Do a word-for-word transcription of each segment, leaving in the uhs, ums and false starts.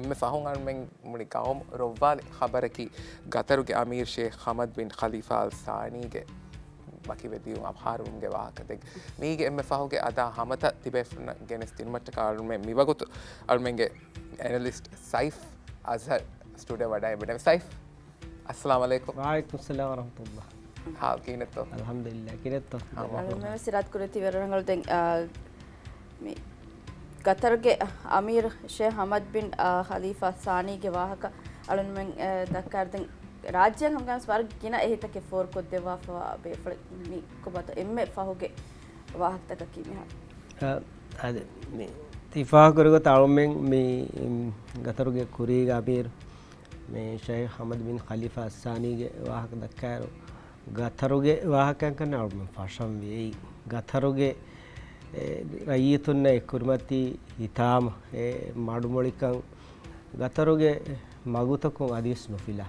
އެންމެ ފަހުން އަޅުމެން މުޅި ގައުމު ރޮއްވާލި ޚަބަރަކީ ގަތަރުގެ އަމީރު ޝޭޚް ޙަމަދު ބިން ޚަލީފާ އަލް ސާނީގެ ވަކިވެ ދިޔުން އަވަހާރަވުމުގެ ވާހަކަ. ދެން މީގެ އެންމެ ފަހުގެ އަދާ ހަމަތައް ތިބޭފުޅުންނަށް ގެނެސްދިނުމަށްޓަކާ އަޅުމެން މިވަގުތު އަޅުމެންގެ އެނަލިސްޓް ސައިފް އަޒްހަރް ސްޓޫޑިއޯ ވަޑައިގެން. ސައިފް، އައްސަލާމު ޢަލައިކުމް. ވަޢަލައިކުމް އައްސަލާމް ވަރަޙްމަތުﷲ. ހާލް ކިހިނެއްތޯ؟ އަލްޙަމްދުލިއްލާ. ކިހިނެއްތޯ؟ ހާ، އަޅުމެން ވެސް އިރާދަ ކުރެއްވި ތި ވަރަށް ރަނގަޅު. ދެން، އާ، މި ގަތަރުގެ އަމީރު ޝޭޚް ޙަމަދު ބިން، އާ، ޚަލީފާ ސާނީގެ ވާހަކަ އަޅުމެން، އާ، ދައްކާއިރު ދެން ރާއްޖެއަށް ހަމަގައިމުވެސް ވަރަށް ގިނަ އެހީތަކެއް ފޯރުކޮށްދެއްވާފަވާ ބޭފުޅެއް މި ކޮބާތޯ އެންމެ ފަހުގެ ވާހަކަތަކަކީ މިހާރު. އާ، އަދި މި ތި ފާހަގަކުރި ގޮތަށް އަޅުމެން މި، މް، ގަތަރުގެ ކުރީގެ އަމީރު މި ޝައިޚް ޙަމަދު ބިން ޚަލީފާ އައްސާނީގެ ވާހަކަ ދައްކާއިރު، ގަތަރުގެ ވާހަކައަކަށް އަޅުމެން ފަށަންވީ. އެއީ ގަތަރުގެ، އެ، ރައްޔިތުންނަށް އެ ކުރިމަތީ ހިތާމަ، އެ މަޑުމޮޅިކަން، ގަތަރުގެ މަގުތަކުން އަދިވެސް ނުފިލާ.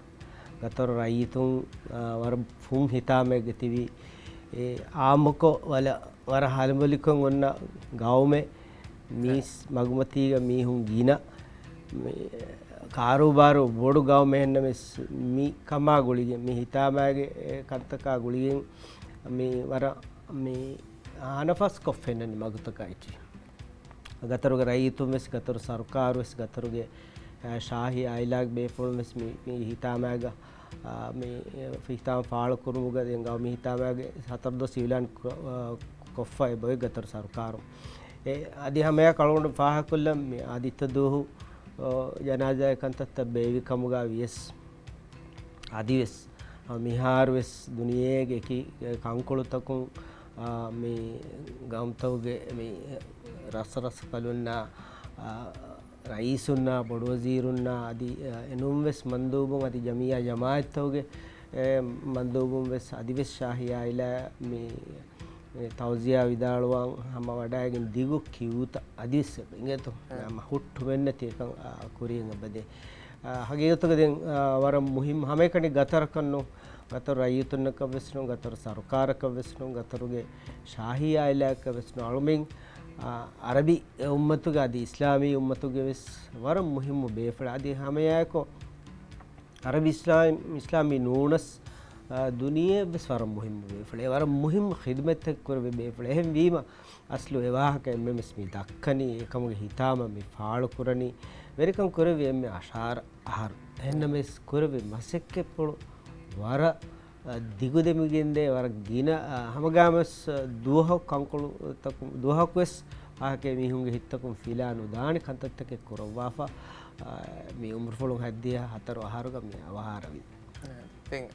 ގަތަރު ރައްޔިތުން، އާ، ވަރަށް ފުން ހިތާމައެއްގަ ތިބި، އެ، އާއްމުކޮށް ވަރަށް ހަލުމޮލިކޮށް އޮންނަ ގައުމެއް. މީސް މަގުމަތީގަ މީހުން ގިނަ، މި ކާރޫބާރޫ ބޮޑު ގައުމެއް. އެހެންނަމަވެސް މި ކަމާ ގުޅިގެން، މި ހިތާމާގެ ކަންތަކާ ގުޅިގެން މި ވަރަށް މި ހަނަފަސްކޮށް ފެންނަނީ މަގުތަކާ އެއްޗެހި. ގަތަރުގެ ރައްޔިތުން ވެސް، ގަތަރު ސަރުކާރު ވެސް، ގަތަރުގެ، އާ، ޝާހީ އާއިލާގެ ބޭފުޅުން ވެސް މި، މި ހިތާމާގަ، އާ، މި ހިތާމަ ފާޅުކުރުމުގަ ދެން ގައުމީ ހިތާމާގެ ހަތަރު ދުވަސް އިއުލާން ކު-، އާ، ކޮށްފަ އެބައޮތް ގަތަރު ސަރުކާރުން. އެ، އަދި ހަމަޔަށް އަޅުގަނޑު ފާހަގަކޮށްލަން މި އާދިއްތަ ދުވަހު، އާ، ޖަނާޒާގެ ކަންތައްތައް ބޭއްވި ކަމުގަ ވިޔަސް އަދިވެސް، އަ، މިހާރުވެސް ދުނިޔޭގެ އެކި ކަންކޮޅުތަކުން، އަ، މި ގައުމުތަކުގެ މި ރަސްރަސްކަލުންނާ، އަ، ރައީސުންނާ، ބޮޑުވަޒީރުންނާ އަދި، އަ، އެނޫންވެސް މަންދޫބުން އަދި ޖަމިއްޔާ ޖަމާއަތްތަކުގެ، އެ، މަންދޫބުން ވެސް އަދިވެސް ޝާހީ އާއިލާ މި އެ ތައުޒިޔާ ވިދާޅުވާން ހަމަ ވަޑައިގެން ދިގު ކިއުތައް އަދިވެސް އެބަ އިނގޭތޯ. އެ. ހަމަ ހުއްޓުމެއްނެތި އެކަން، އާ، ކުރިޔަށް އެބަދޭ. އާ، ހަގީގަތުގަ ދެން، އާ، ވަރަށް މުހިއްމު ހަމައެކަނި ގަތަރަކަށް ނޫން، ގަތަރު ރައްޔިތުންނަކަށް ވެސް ނޫން، ގަތަރު ސަރުކާރަކަށް ވެސް ނޫން، ގަތަރުގެ ޝާހީ އާއިލާއަކަށް ވެސް ނޫން. އަޅުމެން، އާ، އަރަބި އުއްމަތުގެ އަދި އިސްލާމީ އުއްމަތުގެ ވެސް ވަރަށް މުހިއްމު ބޭފުޅެއް. އަދި ހަމައެއާއެކު އަރަބި އިސްލާމް، އިސްލާމީ ނޫނަސް، އާ، ދުނިޔެއަށް ވެސް ވަރަށް މުހިއްމު ބޭފުޅެއް. ވަރަށް މުހިއްމު ޚިދުމަތްތައް ކުރެވޭ ބޭފުޅެއް. އެހެންވީމަ، އަސްލު އެ ވާހަކަ އެންމެންވެސް މި ދައްކަނީ، އެކަމުގެ ހިތާމަ މި ފާޅުކުރަނީ، ވެރިކަން ކުރެއްވި އެންމެ އަށާރަ އަހަރު. އެހެންނަމަވެސް ކުރެއްވި މަސައްކަތްޕުޅު ވަރަށް، އަ، ދިގުދެމިގެންދޭ ވަރަށް ގިނަ، އަ، ހަމަގައިމުވެސް ދުވަހަކު ކަންކޮޅުތަކުން، ދުވަހަކުވެސް އަހަކެ މީހުންގެ ހިތްތަކުން ފިލާ ނުދާނެ ކަންތައްތަކެއް ކުރައްވާފަ، އަ، މި އުމުރުފުޅުން ހައްދިހަ ހަތަރު އަހަރުގަ މި އަވަހާރަވި. ދެން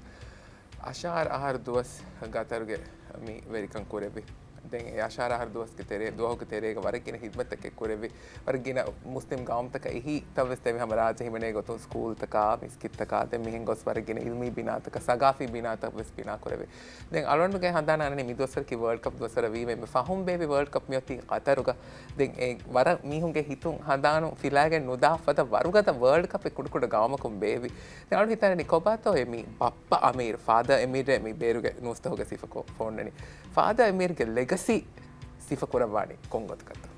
އަށާރަ އަހަރު ދުވަސް ގަތަރުގެ މި ވެރިކަން ކުރެއްވި. ދެން އެ އަށާރަ އަހަރު ދުވަސްގެ ތެރޭ، ދުވަހުގެ ތެރޭގަ ވަރަށް ގިނަ ހިދްމަތްތަކެއް ކުރެއްވި. ވަރަށް ގިނަ މުސްލިމް ގައުމުތަކަށް އެހީތައް ވެސް ދެވި ހަމަ ރާއްޖެ ހިމެނޭ ގޮތުން ސްކޫލްތަކާ، މިސްކިތްތަކާ، ދެން މިހެން ގޮސް ވަރަށް ގިނަ އިލްމީ ބިނާތަކަށް، ސަގާފީ ބިނާތައް ވެސް ބިނާ ކުރެވި. ދެން އަޅުގަނޑުގެ ހަނދާނަށް އަންނަނީ މި ދުވަސްވަރަކީ ވަރލްޑް ކަޕް ދުވަސްވަރަށް ވީމަ އެންމެ ފަހުން ބޭއްވި ވަރލްޑް ކަޕް މިއޮތީ ގަތަރުގަ. ދެން އެ ވަރަށް މީހުންގެ ހިތުން ހަނދާނުން ފިލާގެން ނުދާ ފަދަ ވަރުގަދަ ވަރލްޑް ކަޕެއް ކުޑަކުޑަ ގައުމަކުން ބޭއްވި. ދެން އަޅު ހިތާނެ ކޮބާތޯ އެ މި ބައްޕަ އަމީރު، ފާދަ އެމީރޭ މި ބޭރުގެ ނޫސްތަކުގަ ސިފަކޮށް ފޯންނަނީ. ފާދަ އެމީރުގެ ލެގަސީ ސިފަ ކުރައްވާނީ ކޮން ގޮތަކަށްތޯ؟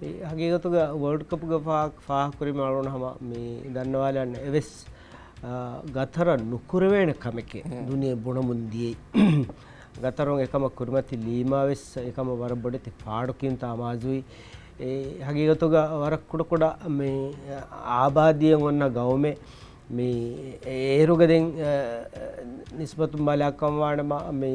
މި ހަގީގަތުގަ ވަރލްޑް ކަޕްގަ ފާ-، ފާހަގަކުރީމަ އަޅުގަނޑު ހަމަ މި ދަންނަވާލަން އެވެސް، އާ، ގަތަރަށް ނުކުރެވޭނެ ކަމެކޭ ހުން. ދުނިޔެ ބުނަމުން ދިޔައީ. ގަތަރުން އެކަމަށް ކުރިމަތި ލީމާ ވެސް އެކަމަށް ވަރަށް ބޮޑެތި ފާޑުކިޔުންތައް އަމާޒުވި. އެ ހަގީގަތުގަ ވަރަށް ކުޑަކުޑަ މި އާބާދީއެއް އޮންނަ ގައުމެއް. މި އޭރުގަ ދެން، އަ، ނިސްބަތުން ބަލާކަމަށް ވާނަމަ، މި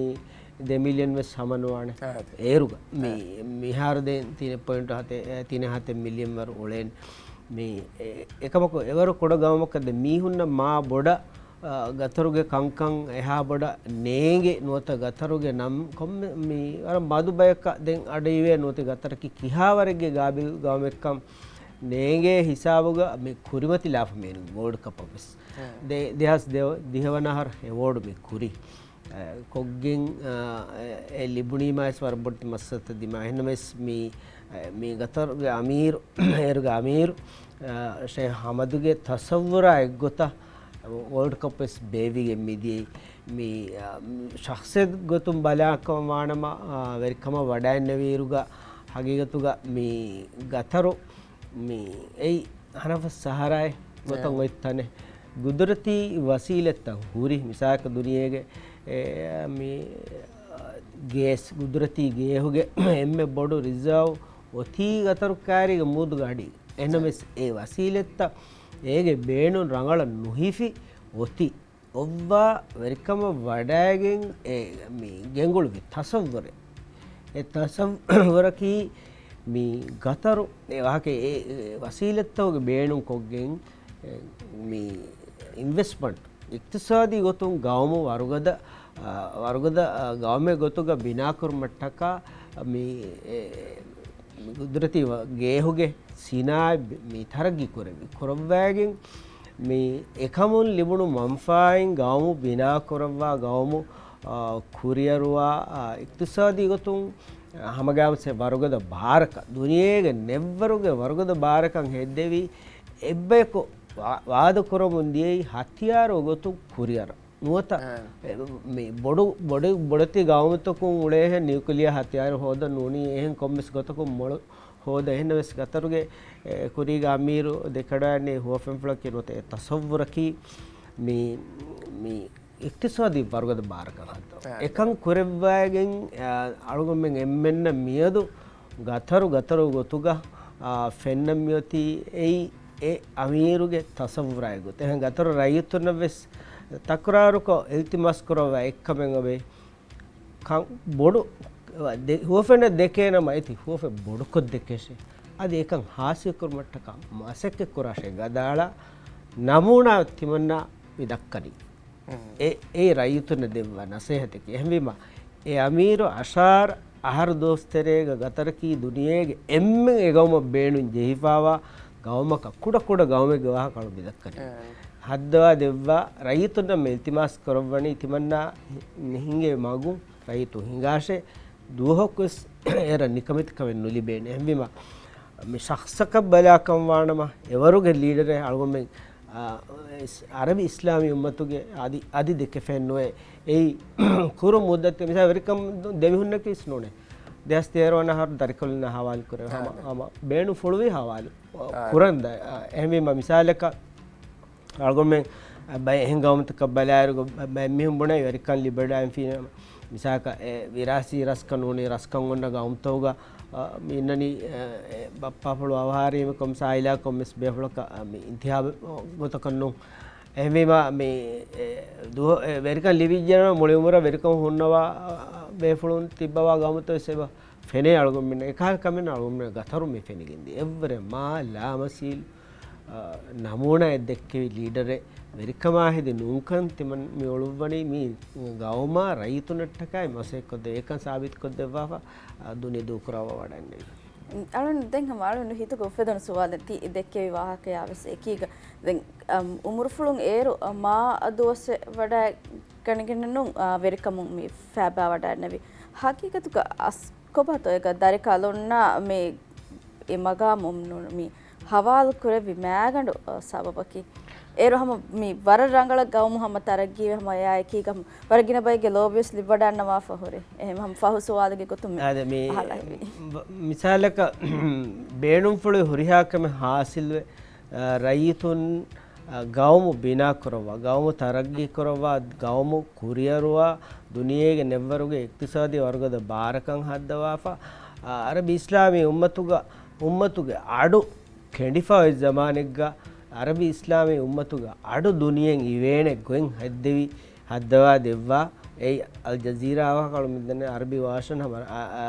ދެ މިލިއަން ވެސް ހަމަ ނުވާނެ. އާ، އޭރުގަ. މި، އާ. މިހާރު ދެން ތިނެއް ޕޮއިންޓު ހަތެއް، އެ، ތިނެއް ހަތެއް މިލިއަން ވަރު އުޅޭނެ. މި، އެ، އެކަމަކު އެވަރު ކުޑަ ގައުމަކަށް ދެ މީހުންނަށް މާ ބޮޑަށް، އަ، ގަތަރުގެ ކަންކަން އެހާ ބޮޑަށް ނޭނގެ ނުވަތަ ގަތަރުގެ ނަން ކޮންމެ މި ވަރަށް މަދު ބަޔަކަށް ދެން އަޑުއިވޭ ނުވަތަ ގަތަރަކީ ކިހާވަރެއްގެ ގާބިލް ގައުމެއްކަން ނޭނގޭ ހިސާބުގަ މި ކުރިމަތިލާފަ މީނު ވޯލްޑް ކަޕަށް ވެސް. އެ. ދެ-، ދެހާސް ދިހަ ވަނަ އަހަރު އެވޯޑު މި ކުރި. އެ، ކޮށްގެން، އަ، އެ، އެ ލިބުނީމާ ވެސް ވަރަށް ބޮޑެތި މައްސަލަތައް ދިމާ. އެހެންނަމަވެސް މި، އެ، މި ގަތަރުގެ އަމީރު، އޭރުގެ އަމީރު، އަ، ޝޭހް ހަމަދުގެ ތަސައްވުރާ އެއްގޮތަށް ވޯލްޑް ކަޕް ވެސް ބޭއްވިގެން މިދިޔައީ. މި، އަ، ޝަޚްސެއް ގޮތުން ބަލާކަމަށް ވާނަމަ، އަ، ވެރިކަމަށް ވަޑައިންނެވިއިރުގަ ހަގީގަތުގަ މި ގަތަރު މި އެއީ ހަނަފަސް ސަހަރާއެއް ގޮތަށް އޮތް ތަނެއް. ގުދުރަތީ ވަސީލަތްތައް ހުރި، މިސާލަކަށް ދުނިޔޭގެ، އެ، މި، ގޭސް، ގުދުރަތީ ގޭހުގެ އެންމެ ބޮޑު ރިޒާވް އޮތީ ގަތަރު ކާރީގެ މޫދުގަ އަޑީ. އެހެންނަމަވެސް އެ ވަސީލަތްތައް އޭގެ ބޭނުން ރަނގަޅަށް ނުހިފި އޮތީ. އޮއްވާ ވެރިކަމަށް ވަޑައިގެން އެ މި ގެންގުޅުއްވި ތަސައްވުރެއް. އެ ތަސައްވުރަކީ މި ގަތަރު އެ ވާހަކަ އެ، އެ ވަސީލަތްތަކުގެ ބޭނުން ކޮށްގެން، އެ، މި އިންވެސްޓްމަންޓް އިޤްތިޞާދީ ގޮތުން ގައުމު ވަރުގަދަ، އާ، ވަރުގަދަ، އާ، ގައުމެއް ގޮތުގަ ބިނާކުރުމަށްޓަކާ މި، އެ، ގުދުރަތީ ވަ-، ގޭހުގެ ސިނާއަތް މި ތަރައްގީ ކުރެވި، ކުރައްވައިގެން މި އެކަމުން ލިބުނު މަންފާއިން ގައުމު ބިނާ ކުރައްވާ، ގައުމު، އާ، ކުރިއަރުވާ، އާ، އިޤްތިޞާދީ ގޮތުން ހަމަގައިމުސެ ވަރުގަދަ ބާރަކަށް، ދުނިޔޭގެ ނެއްވަރުގެ ވަރުގަދަ ބާރަކަށް ހެއްދެވި، އެއްބަޔަކު ވާ-، ވާދަ ކުރަމުން ދިޔައީ ހަތިޔާރު ގޮތުން ކުރިއަރަށް. ނުވަތަ، އާ. އެ، މި ބޮޑު، ބޮޑު، ބޮޑެތި ގައުމުތަކުން އުޅޭހެން ނިއުކްލިއާ ހަތިޔާރު ހޯދަން ނޫނީ، އެހެން ކޮންމެސް ގޮތަކުން މޮޅު ހޯދަ. އެހެންނަމަވެސް ގަތަރުގެ، އެ، ކުރީގެ އަމީރު ދެކެވަޑައިގެންނެވި ހުވަފެންފުޅަކީ ނުވަތަ އެ ތަސައްވުރަކީ މި، މި އިޤްތިޞާދީ ވަރުގަދަ ބާރަކަށް ހައްދަވާ. އާ. އެކަން ކުރެއްވައިގެން، އާ، އަޅުގަނޑުމެން އެންމެންނަށް މިއަދު ގަތަރު، ގަތަރު ގޮތުގަ، އާ، ފެންނަން މިއޮތީ އެއީ އެ އަމީރުގެ ތަސައްވުރާއި ގޮތަށް. އެހެން ގަތަރު ރައްޔިތުންނަށް ވެސް ތަކުރާރުކޮށް އިލްތިމާސް ކުރައްވާ އެއްކަމެއް އޮވޭ. ކަން ބޮޑު، ދެ-، ހުވަފެންނަށް ދެކޭ ނަމަ އޭތި ހުވަފެން ބޮޑުކޮށް ދެކޭށޭ. އަދި އެކަން ހާސިލް ކުރުމަށްޓަކާ މަސައްކަތް ކުރާށޭ ގަދައަޅާ ނަމޫނާ ތިމަންނާ މި ދައްކަނީ. އެ، އެ ރައްޔިތުންނަށް ދެއްވާ ނަސޭހަތަކީ. އެހެންވީމަ، އެ އަމީރު އަށާރަ އަހަރު ދުވަސް ތެރޭގަ ގަތަރަކީ ދުނިޔޭގެ އެންމެން އެ ގައުމަށް ބޭނުން ޖެހިފާވާ ގައުމަކަށް، ކުޑަ ކުޑަ ގައުމެއްގެ ވާހަކަ އަޅު މި ދައްކަނީ. އެ. ހައްދަވާ ދެއްވާ ރައްޔިތުންނަށް މި އިލްތިމާސް ކުރައްވަނީ ތިމަންނާ ހި-، ހިނގޭ މަގު ރައްޔިތުން ހިނގާށޭ. ދުވަހަކުވެސް އޭރަށް ނިކަމެތިކަމެއް ނުލިބޭނެ. އެހެންވީމަ، މި ޝަޚްޞަކަށް ބަލާކަން ވާނަމަ، އެވަރުގެ ލީޑަރެއް އަޅުގަނޑުމެން، އާ، އިސް-، އަރަބި އިސްލާމީ އުއްމަތުގެ އަދި، އަދި ދެކެ ފެންނުވޭ. އެއީ ކުރު މުއްދަތެއް، މިސާލް ވެރިކަން ދެމިހުންނަކީ ވެސް ނޫނޭ. ދެހާސް ތޭރަ ވަނަ އަހަރު ދަރިކޮށްލަން ހަވާލު ކުރެވޭ. ހަމަ، އާ. ހަމަ ބޭނުންފުޅުވީ ހަވާލު އާ. ކުރަން ދަ-، އާ، އެހެންވީމަ މިސާލަކަށް އަޅުގަނޑުމެން ބައެއް އެހެން ގައުމުތަކަށް ބަލާއިރު، ބައެއް މީހުން ބުނޭ ވެރިކަން ލިބިވަޑައިގެންފި ނަމަ، މިސާލަކަށް އެ ވިރާސީ ރަސްކަން ނޫނީ ރަސްކަން އޮންނަ ގައުމުތަކުގަ، އަ، މި އިންނަނީ، އެ، އެ ބައްޕާފުޅު އަވަހާރީމެ ކޮމްސާ އާއިލާ ކޮންމެސް ބޭފުޅަކަށް، އަ، މި އިންތިހާބެއް ގޮތަކަށް ނޫން. އެހެންވީމަ މި، އެ، ދުވަ-، އެ ވެރިކަން ލިބިއްޖެނަމަ މުޅި އުމުރަށް ވެރިކަން ހުންނަވާ، އަ، ބޭފުޅުން ތިއްބަވާ ގައުމުތައް ވެސް އެބަ ފެނޭ އަޅުގަނޑުމެން. އެކަހަލަ ކަމެއް އަޅުގަނޑުމެން ގަތަރު މި ފެނިގެންދިޔަ. އެއްވަރެއް މާ ލާމަސީލް، އަ، ނަމޫނާއެއް ދެއްކެވި ލީޑަރެއް ވެރިކަމާ ހެދި ނޫންކަން ތިމަން މި އޮޅުއްވަނީ މި ގައުމާ ރައްޔިތުންނަށްޓަކާއި މަސައްކަތްކޮށްދެ، އެކަން ސާބިތުކޮށްދެއްވާފަ، އަ، ދުނިޔެ ދޫކުރައްވާ ވަޑައިގެންނެވި. އަޅުން ދެން ހަމަ އަޅުން ހިތުގަ އުފެދުނު ސުވާލެއް ތި ދެއްކެވި ވާހަކަޔާ ވެސް އެކީގަ. ދެން، އަ، އުމުރުފުޅުން އޭރު، އަ، މާ ދުވަސް ވަޑައިގަނެގެން ނޫން، އަ، ވެރިކަމުން މި ފައިބާ ވަޑައިގެންނެވި. ހަގީގަތުގަ އަސް ކޮބާތޯ އޭގަ ދަރިކަލުންނާ މި އެ މަގާމު މި ހަވާލު ކުރެއްވި މައިގަނޑު، އަ، ސަބަބަކީ؟ އޭރު ހަމަ މި ވަރަށް ރަނގަޅަށް ގައުމު ހަމަ ތަރައްގީވެ ހަމަ އެއާ އެކީގަ ހަމަ ވަރަށް ގިނަ ބައެއްގެ ލޯބިވެސް ލިބިވަޑައިގަންނަވާފަ ހުރި. އެހެން ހަމަ ފަހު ސުވާލެއްގެ ގޮތުން މި އާދެ، މި އަހާލައިފި. މި-، މިސާލަކަށް ބޭނުންފުޅު ހުރިހާ ކަމެއް ހާސިލްވެ، އަ، ރައްޔިތުން، އަ، ގައުމު ބިނާ ކުރައްވާ، ގައުމު ތަރައްގީ ކުރައްވާ، ގައުމު ކުރިއަރުވާ، ދުނިޔޭގެ ނެއްވަރުގެ އިޤްތިޞާދީ ވަރުގަދަ ބާރަކަށް ހައްދަވާފަ، އަ، އަރަބި އިސްލާމީ އުއްމަތުގަ، އުއްމަތުގެ އަޑު ކެނޑިފަ އޮތް ޒަމާނެއްގަ، އަރަބި އިސްލާމީ އުއްމަތުގެ އަޑު ދުނިޔެއިން އިވޭނެ ގޮތް ހެއްދެވި، ހައްދަވާ ދެއްވާ. އެއީ އަލް ޖަޒީރާ ވާހަކަ އަޅު މިދަނީ އަރަބި ވާޝަން ހަމަ، އަ، އަ،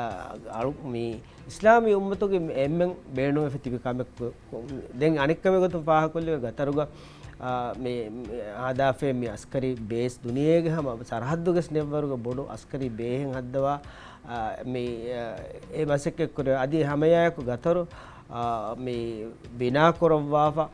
އަޅު މި އިސްލާމީ އުއްމަތުގެ އެންމެން ބޭނުންވެފަ ތިބި ކަމެއް ކު-، ކު-، ދެން އަނެއްކަމެއް ގޮތުން ފާހަގަކޮށްލެވޭ ގަތަރުގަ، އާ، މި، މި ހަދާފައި މި އަސްކަރީ ބޭސް ދުނިޔޭގެ ހަމަ ސަރަހައްދުގެ ނެއްވަރުގަ ބޮޑު އަސްކަރީ ބޭހެއް ހައްދަވާ، އާ، މި، އާ، އެ މަސައްކަތް ކުރެ އަދި ހަމައެއާއެކު ގަތަރު، އާ، މި ބިނާކުރައްވާފަ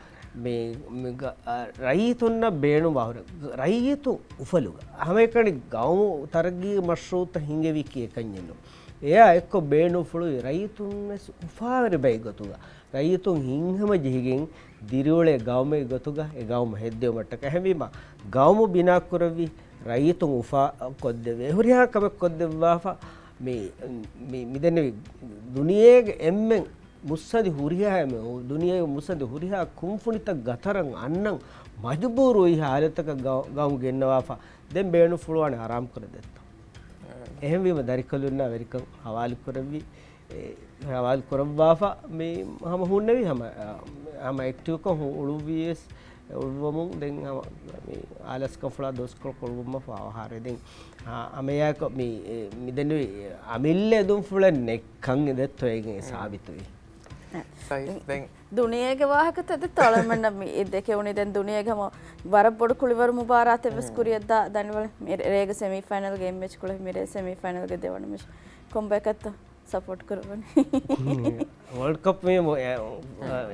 މި، މި ގަ-، އާ، ރައްޔިތުންނަށް ބޭނުންވާ ހުރެ ރައްޔިތު އުފަލުގަ ހަމައެކަނި ގައުމު ތަރައްގީ މަޝްރޫއުތައް ހިނގެވީކީ އެކަންޏެއްނު. އެއާ އެއްކޮށް ބޭނުންފުޅުވި ރައްޔިތުން ވެސް އުފާވެރި ބައެއް ގޮތުގަ، ރައްޔިތުން ހިތްހަމަ ޖެހިގެން ދިރިއުޅޭ ގައުމެއް ގޮތުގަ އެ ގައުމު ހެއްދެވުމަށްޓަކަ. އެހެންވީމަ، ގައުމު ބިނާކުރެއްވި ރައްޔިތުން އުފާ ކޮށްދެވޭ ހުރިހާ ކަމެއް ކޮށްދެއްވާފަ، މި، މި، މިދެންނެވި ދުނިޔޭގެ އެންމެން މުއްސަނދި ހުރިހާ އެމެ ދުނިޔޭގެ މުއްސަނދި ހުރިހާ ކުންފުނިތައް ގަތަރަން އަންނަން މަޖުބޫރު އޮތް ހާލަތަކަށް ގަ-، ގައުމު ގެންނަވާފަ ދެން ބޭނުންފުޅުވާނެ އަރާމު ކުރެ ދެއްތޯ. އެހެންވީމަ ދަރިކަލުންނާ ވެރިކަން ހަވާލު ކުރެއްވި، އެ، ހަވާލު ކުރައްވާފަ މި ހަމަ ހުންނެވި ހަމަ، އަ، ހަމަ އެކްޓިވްކޮށް ހު-، އުޅުއްވިޔަސް، އުޅުއްވަމުން ދެން ހަމަ މި އާލަސްކަންފުޅާ ދުވަސްކޮޅު ކޮޅުވުމަށް ފަހު އަހަރެ ދެން، އަ، ހަމައެއާއެކު މި، އެ، މިދެންނެވި އަމިއްލަ އެދުންފުޅެއް ނެއްކަން އެދެއްތޯ އޭގެން ސާބިތުވި. ސައި، ދެން ދުނިޔޭގެ ވާހަކަތައް ދެއްތޯ އަޅަމެންނަށް މި ދެކެވުނީ ދެން ދުނިޔޭގެ ހަމަ ވަރަށް ބޮޑު ކުޅިވަރު މުބާރާތެއް ވެސް ކުރިއަށްދާ ދަނިވަޅެ މި ރޭގެ ސެމީ ފައިނަލްގެ އެއް މެޗް ކުޅެ މިރޭ ސެމީ ފައިނަލްގެ ދެވަނަ މެޗް ކޮންބައެކަށްތޯ ސަޕޯޓް ކުރައްވަނީ؟ ވޯލްޑް ކަޕް މި މު-، އެ،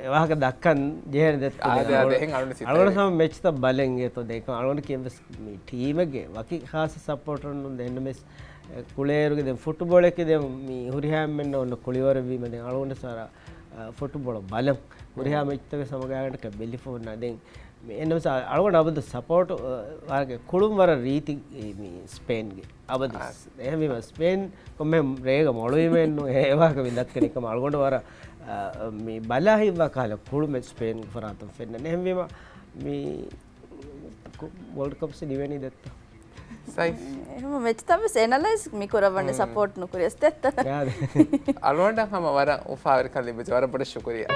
އެ ވާހަކަ ދައްކަން ޖެހޭނެ ދެއްތޯ. އާދެ، އާދެ، އަޅު-، އެހެން އަޅުގަނޑު ސިތޭ. އަޅުގަނޑު ހަމަ މެޗްތައް ބަލަން އޭތޯ ދެކޮ އަޅުގަނޑަކީ އެއްވެސް މި ޓީމެއްގެ ވަކި ޚާއްޞަ ސަޕޯޓަރުން ނޫން ދެން މެސް ކުޅޭއިރުގެ ދެން ފުޓްބޯޅަކީ ދެން މި ހުރިހާ އެންމެންނަށް އޮންނަ ކުޅިވަރެއްވީމަ ދެން އަޅުގަނޑަށް ސާރ، އަ، ފުޓްބޯޅަ ބަލަން ހުރިހާ މެޗްތަކެއް ސަމަގާގަނޑަކަށް ބެލިފަ އޮންނާ ދެން މި އެންނަމަސް އަޅުގަނޑު އަބަދު ސަޕޯޓް، އަ، ވާގެ ކުޅުން ވަރަށް ރީތި މި ސްޕޭންގެ އަބަދު. އާ. އެހެންވީމަ ސްޕޭން ކޮންމެ ރޭގަ މޮޅުވީމެއްނު އެ ވާހަކަ މި ދައްކަނީ ކަމަށް އަޅުގަނޑު ވަރަށް، އަ، މި ބަލާ ހިތްވާ ކަހަލަ ކުޅުމެއް ސްޕޭންގެ ފަރާތުން ފެންނަން. އެހެންވީމަ މި ކު-، ވޯލްޑް ކަޕްސް ނިވެނީ ދެއްތޯ. ސައި. އެހެން މެޗްތައް ވެސް އެނަލައިޒް މި ކުރައްވަނީ ސަޕޯޓް ނުކުރިޔަސް ދެއްތޯ. އަޅުގަނޑަށް ހަމަ ވަރަށް އުފާވެރިކަން ލިބިއްޖެ. ވަރަށް ބޮޑަށް ޝުކުރިއްޔާ.